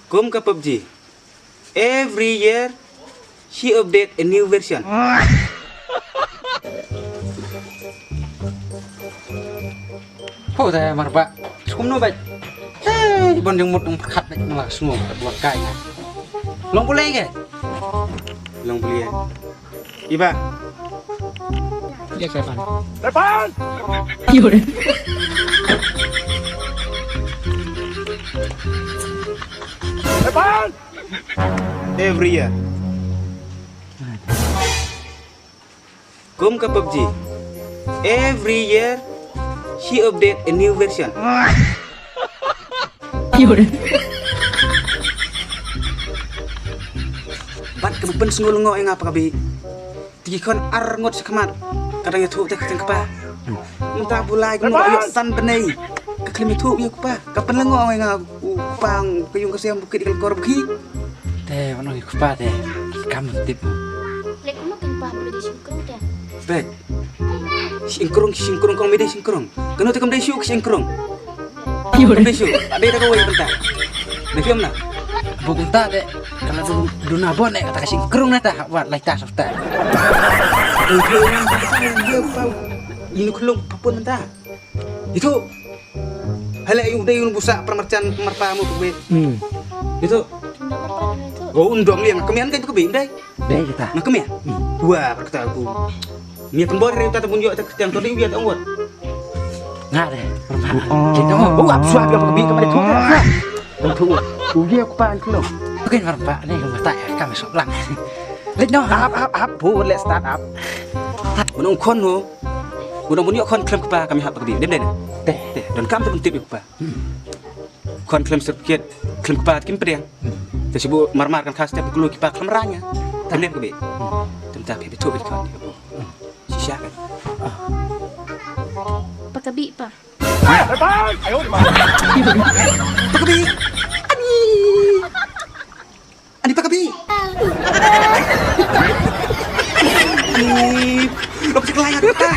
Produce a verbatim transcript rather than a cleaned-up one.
Kum ka PUBG. Every year she update a new version. Ho da marbah. Skum no bai. Hey, bon jeng mut ng khat bai mala sngum bai kai. Long pulai ke? Long pulai. Iba. Iya, Sepan. Sepan! Sepan! Every year. Kum ka PUBG. Every year she update a new version. Bad ka pynsngul ngo ïa nga pa ka bi. Tiki khon ar ngut sa khmat. Ka dang ïathuh te ka teng kpa. Mynta bulai ka mut ïoh san bnei. Ka klim ïathuh ïa kpa. Ka pynlyngngoh ïa nga u kpa ka ïung ka sem bukit ka kor bukhi. Te wan ïa kpa te. Kam tip. Lek kumno kin pa bulu di singkrong te. Bek. Singkrong singkrong kong mede singkrong. Kano te kam dei shu singkrong. Kam dei shu. Dei da kawei benta. Dei fiam na. Buk benta te. Kala duna bon ne kata ka singkrong na ta wat lai ta softa. Inu kelung papun benta. Itu. Hele yu dei yu busa pramarchan marpa mu be. Hmm. Itu. Go undong liang kemian kai tu ke be dei. Dei kita. Nga kemia. Hmm. Wah berkata aku. Mia pembor hari kata pun yo tak tiang tu dei yu ya tak ngot. Nga dei. Kita mau buat suap ya pergi kemana tu. Untuk ugi aku pan kelong. Bukan marpa ni mata kami sok lang. Let no hap hap hap bu let start up. Menung kon no. Menung menung kon klem kpa kami hap pergi. Dem den. Deh. Deh. Don kam tu tip kpa. Kon klem serpiet klem kpa kim pediang. Te sibu marmar kan khas te kulu kipa klem ranya. Klem kebe. Tem ta kebe tu kon kebe. Shisha kan. Pa kabi pa. Pa kabi. Ani. Ani pa kabi. Ani. Lo kasi kelai aku ta.